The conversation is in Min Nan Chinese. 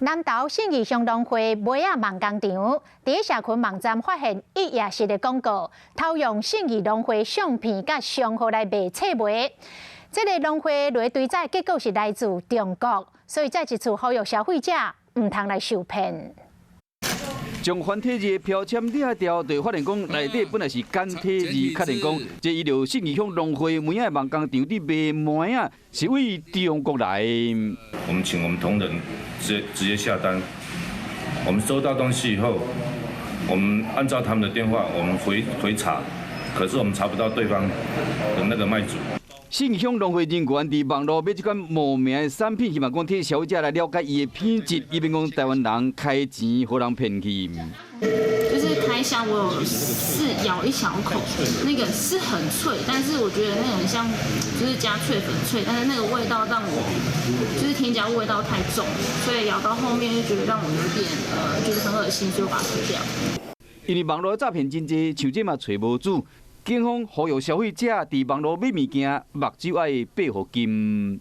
南投信義鄉農會梅仔夢工場，佇社群網站發現一頁式的廣告，偷用信義農會相片佮商號來賣脆梅。這個農會螺堆仔結果是來自中國，所以再一次呼籲消費者毋通來受騙。將繁體字的標籤掠掉，就發現講內底本來是簡體字，確認講這伊著信義鄉農會梅仔夢工場佇賣梅仔，是對中國來。我們請我們同仁直接下單，我們收到東西以後，我們按照他們的電話，我們回查，可是我們查不到對方的那個賣主。信義鄉農會人員佇網路買這款無名的產品，希望講替消費者來了解伊的品質，以免講台灣人開錢予人騙去。就是開箱，我有試咬一小口，那個是很脆，但是我覺得那個很像就是加脆粉脆，但是那個味道讓我就是添加物味道太重，所以咬到後面就覺得讓我有點就是很噁心，所以我把它吐掉。因為網路詐騙真濟，像這嘛揣無主。警方呼籲消費者佇網路買物件，目睭愛閉予緊。